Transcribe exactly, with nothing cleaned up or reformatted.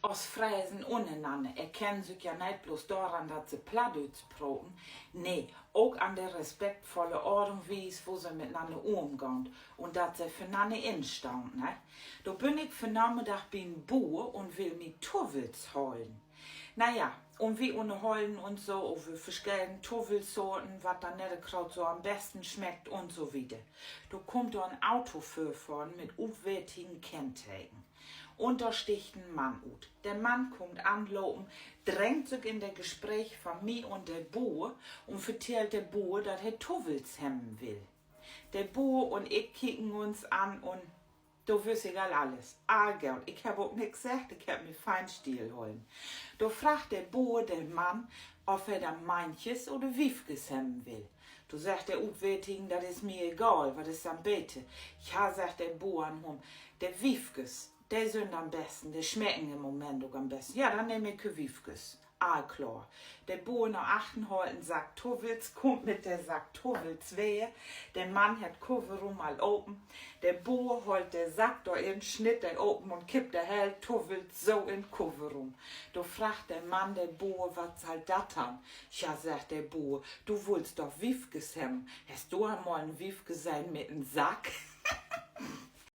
Oostfresen ünnernanner erkennen sük ja neet blots doran, dat se Plattdüütsch proten, nee, ok an de respektvolle Oort un Wies, wo se mitnanner ümgaht un dat se för'nanner instahn, ne? Dor bün ik vörnamiddag bi'n Buur un will mi Tuffels halen. Na ja, un wi ünnerhollen uns so över verscheden Tuffelsorten, wat denn nett graad so an'n besten smeckt un so wieder. Dor kummt dor en Auto vörfahren mit utwetigen Kennteken. Un dor stiggt en Mann ut. De Mann kummt anlopen, drängt sük in de Gespreek van mi un de Buur un vertellt de Buur, dat he Tuffels hebben will. De Buur un ik kieken uns an un do wüss ik al alles. All goot, ik hebb ok nix seggt, ik hebb mi fein still hollen. Do fraagt de Buur de Mann, of he denn Mantjes oder Wiefkes hebben will. Do seggt de Utwetigen: Dat is mi egal, wat is denn beter? Ja, seggt de Buur an hum, de Wiefkes, de sünd an'n besten, de smecken in'n Moment ok an'n besten. Ja, denn nehm ik Wiefkes. All klaar. De Buur na achtern, haalt en Sack Tuffels, kummt mit de Sack Tuffels weer. De Mann hett Kufferruum al open. De Buur haalt de Sack dor in, snitt de open un kippt de heel Tuffels so in't Kufferruum. Do fraagt de Mann de Buur: Wat sall dat denn? Ja, seggt de Buur, du wullst doch Wiefkes hebben. Hest du al mal en Wiefke sehn mit en Sack?